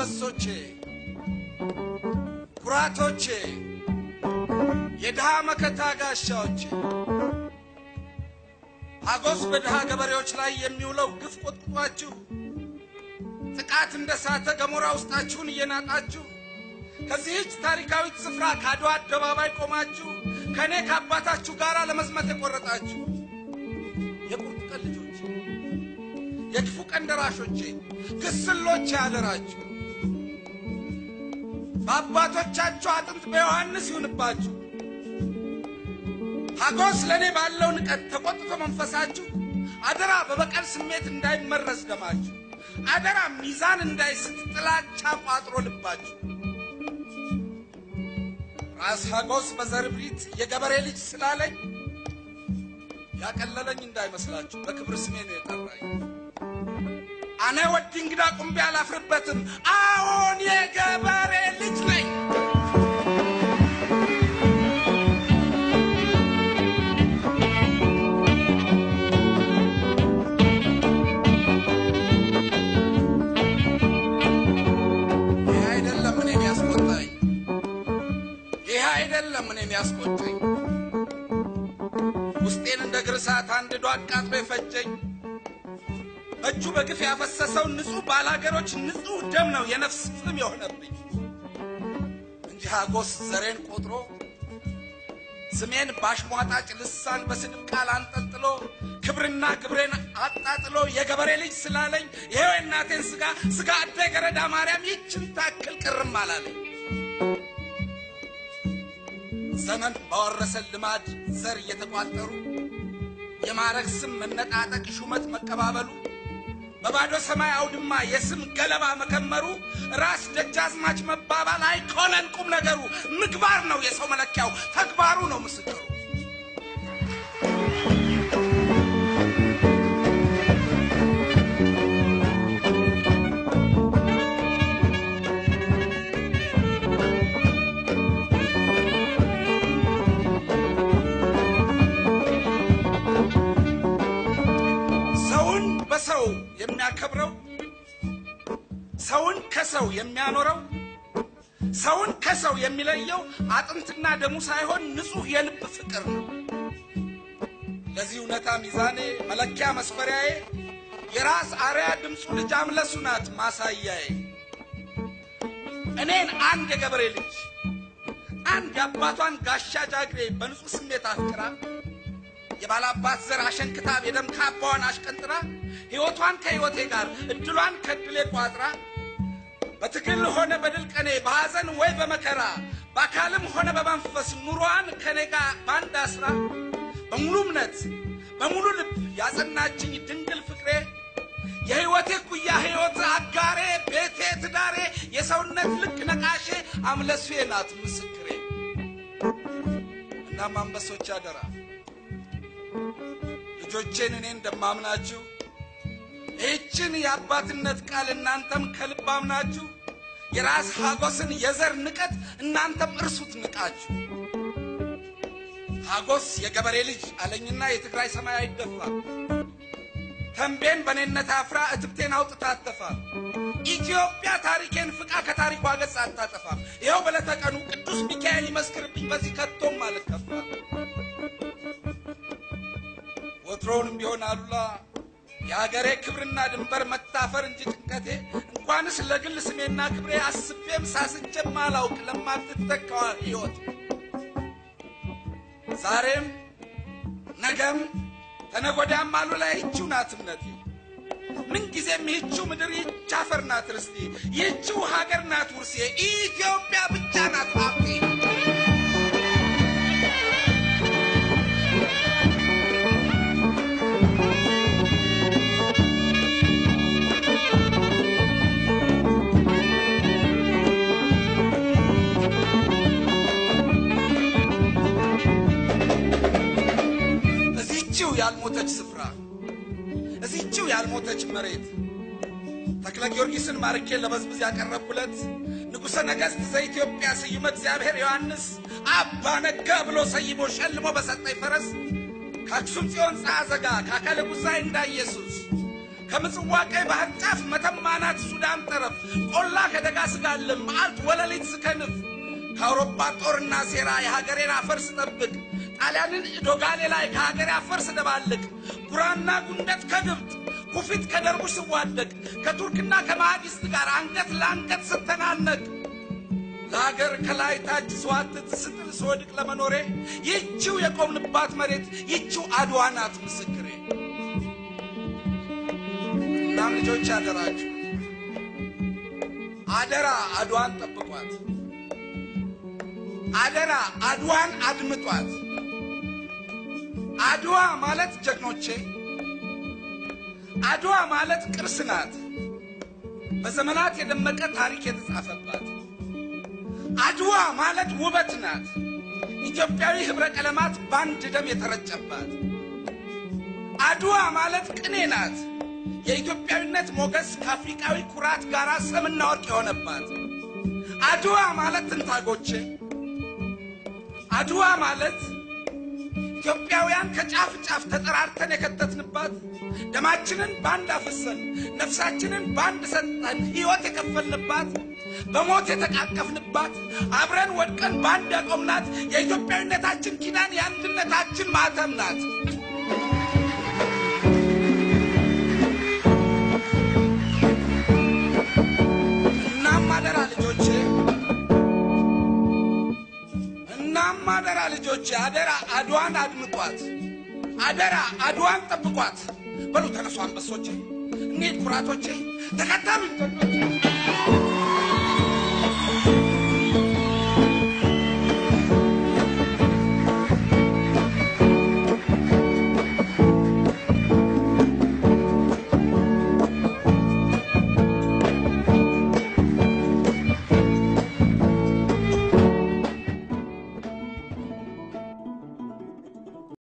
አንበሶቼ፣ ኩራቶቼ፣ የድሃ መከታ ጋሻዎቼ፣ ሀጎስ በድሃ ገበሬዎች ላይ የሚውለው ግፍ ቆጥቁጧችሁ፣ ጥቃት እንደ ሳተ ገሞራ ውስጣችሁን እየናጣችሁ፣ ከዚህች ታሪካዊት ስፍራ ከአድዋ አደባባይ ቆማችሁ ከእኔ ከአባታችሁ ጋር ለመዝመት የቆረጣችሁ የቁርጥ ቀን ልጆቼ፣ የክፉ ቀን ደራሾቼ፣ ግስሎቼ አደራችሁ። በአባቶቻችሁ አጥንት በዮሐንስ ይሁንባችሁ። ሀጎስ ለእኔ ባለው ንቀት ተቆጥቶ መንፈሳችሁ አደራ በበቀል ስሜት እንዳይመረዝ ደማችሁ፣ አደራ ሚዛን እንዳይስት ጥላቻ ቋጥሮ ልባችሁ። ራስ ሀጎስ በዘር እብሪት የገበሬ ልጅ ስላለኝ ያቀለለኝ እንዳይመስላችሁ፣ በክብር ስሜ ነው የጠራኝ። አነ ወዲ እንግዳ ቁምቤ አላፍርበትም። አዎን የገበሬ ልጅ ነኝ። ይህ አይደለም እኔን ያስቆጣኝ። ይህ አይደለም እኔን ያስቆጨኝ። ውስጤን እንደ እግር እሳት አንድዶ አቃጥሎ የፈጀኝ በእጁ በግፍ ያፈሰሰው ንጹሕ ባላገሮች ንጹሕ ደም ነው የነፍስ ፍም የሆነብኝ እንጂ ሀጎስ ዘሬን ቆጥሮ ስሜን ባሽሟጣጭ ልሳን በስድብ ቃል አንጠልጥሎ ክብርና ግብሬን አጣጥሎ የገበሬ ልጅ ስላለኝ ይኸው የእናቴን ስጋ ስጋ አደ ገረዳ ማርያም ይችን ታክል ቅርም አላለኝ። ዘመን ባወረሰን ልማድ ዘር እየተቋጠሩ የማዕረግ ስም መነጣጠቅ ሹመት መቀባበሉ በባዶ ሰማይ አውድማ የስም ገለባ መከመሩ ራስ ደጃዝማች መባባል አይኮነን ቁም ነገሩ። ምግባር ነው የሰው መለኪያው፣ ተግባሩ ነው ምስክሩ። ሰውን በሰው የሚያከብረው፣ ሰውን ከሰው የሚያኖረው፣ ሰውን ከሰው የሚለየው አጥንትና ደሙ ሳይሆን ንጹሕ የልብ ፍቅር ነው። ለዚህ እውነታ ሚዛኔ መለኪያ መስፈሪያዬ የራስ አርያ ድምፁ ልጅ አምለሱ ናት ማሳያዬ። እኔን አንድ የገበሬ ልጅ አንድ የአባቷን ጋሻ ጃግሬ በንጹሕ ስሜት አፍቅራ የባላባት ዘር አሸንክታ የደም ካባዋን አሽቀንጥራ ሕይወቷን ከሕይወቴ ጋር እድሏን ከእድሌ ቋጥራ በትግል ሆነ በድል ቀኔ በሐዘን ወይ በመከራ በአካልም ሆነ በመንፈስ ኑሯን ከኔ ጋር ባንድ አስራ በሙሉ እምነት በሙሉ ልብ ያጸናችኝ ድንግል ፍቅሬ የሕይወቴ ኩያ ሕይወት አጋሬ ቤቴ ትዳሬ የሰውነት ልክ ነቃሼ አምለሱዬ ናት ምስክሬ። እናም አንበሶች አደራ ልጆቼን እኔ እንደማምናችሁ ይህችን የአባትነት ቃል እናንተም ከልብ አምናችሁ የራስ ሀጎስን የዘር ንቀት እናንተም እርሱት ንቃችሁ። ሀጎስ የገበሬ ልጅ አለኝና የትግራይ ሰማይ አይደፋ፣ ተንቤን በእኔነት አፍራ እትብቴን አውጥታ አትተፋ። ኢትዮጵያ ታሪኬን ፍቃ ከታሪኳ ገጽ አታጠፋም። ይኸው በዕለተ ቀኑ ቅዱስ ሚካኤል ይመስክርብኝ በዚህ ከቶም አልከፋ። ወትሮውንም ቢሆን አሉላ የሀገሬ ክብርና ድንበር መታፈር እንጂ ጭንቀቴ እንኳንስ ለግል ስሜና ክብሬ አስቤም ሳስቼም አላውቅ ለማትተካዋ ሕይወት። ዛሬም ነገም ተነጎዳም አሉላ ይህችው ናት እምነቴ። ምንጊዜም ይህችው ምድር ይህች አፈር ናት ርስቴ፣ ይህችው ሀገር ናት ውርሴ፣ ኢትዮጵያ ብቻ ናት ሀብቴ። እዚህችው ያልሞተች ስፍራ እዚህችው ያልሞተች መሬት ተክለ ጊዮርጊስን ማርኬ ለበዝብዝ ያቀረብኩለት ንጉሠ ነገሥት ዘኢትዮጵያ ስዩመ እግዚአብሔር ዮሐንስ አባ ነጋ ብሎ ሰይሞ ሸልሞ በሰጠኝ ፈረስ ከአክሱም ጽዮን ጸዓዘጋ ከአካለ ጉዛይ እንዳ ኢየሱስ ከምጽዋ ቀይ ባህር ጫፍ መተማናት ሱዳን ጠረፍ ቆላ ከደጋ ስጋልም መዓልት ወለሊት ስከንፍ ከአውሮፓ ጦርና ሴራ የሀገሬን አፈር ስጠብቅ ጣሊያንን ዶጋሌ ላይ ከሀገሬ አፈር ስደባልቅ ጉራና ጉንደት ከግብጥ ኩፊት ከደርቡሽ ስዋደቅ ከቱርክና ከማህዲስት ጋር አንገት ለአንገት ስተናነቅ ለሀገር ከላይ ታች ስዋትት ስጥል ስወድቅ ለመኖሬ ይህችው የቆምንባት መሬት ይህችው አድዋ ናት ምስክሬ። እናም ልጆች አደራችሁ፣ አደራ አድዋን ጠብቋት፣ አደራ አድዋን አድምጧት። አድዋ ማለት ጀግኖቼ፣ አድዋ ማለት ቅርስ ናት፣ በዘመናት የደመቀ ታሪክ የተጻፈባት። አድዋ ማለት ውበት ናት፣ ኢትዮጵያዊ ኅብረ ቀለማት በአንድ ደም የተረጨባት። አድዋ ማለት ቅኔ ናት፣ የኢትዮጵያዊነት ሞገስ ከአፍሪካዊ ኩራት ጋር ሰምና ወርቅ የሆነባት። አድዋ ማለት ትንታጎቼ፣ አድዋ ማለት ኢትዮጵያውያን ከጫፍ ጫፍ ተጠራርተን የከተትንባት፣ ደማችንን ባንድ አፍሰን ነፍሳችንን ባንድ ሰጥተን ሕይወት የከፈልንባት፣ በሞት የተቃቀፍንባት፣ አብረን ወድቀን ባንድ ያቆምናት የኢትዮጵያዊነታችን ኪዳን የአንድነታችን ማኅተም ናት። እናም አደራ ልጆቼ፣ እናም አደራ ልጆቼ፣ አደራ አድዋን አድምጧት፣ አደራ አድዋን ጠብቋት። በሉ ተነሱ አንበሶቼ፣ እንሂድ ኩራቶቼ፣ ተከተሉኝ ጀግኖቼ።